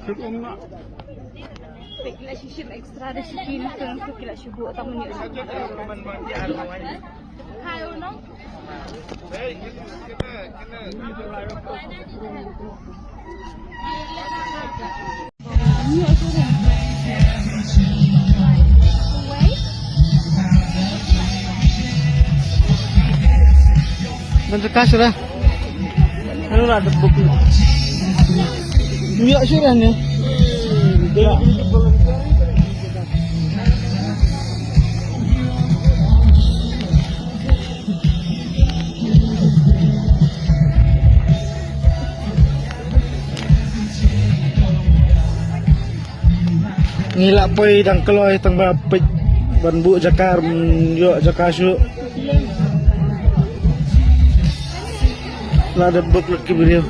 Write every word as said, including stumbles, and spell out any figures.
Pek la shisha extra da shisha na kan tu kila shubu atau meni. Hai, ono. Ban jaka shuh. Anu la debuk. Yak shuh ne. Ngi la poi dang kloi tang ba peit ban buh jaka, mm, ïoh jaka shuh. La dep book lut ki briew.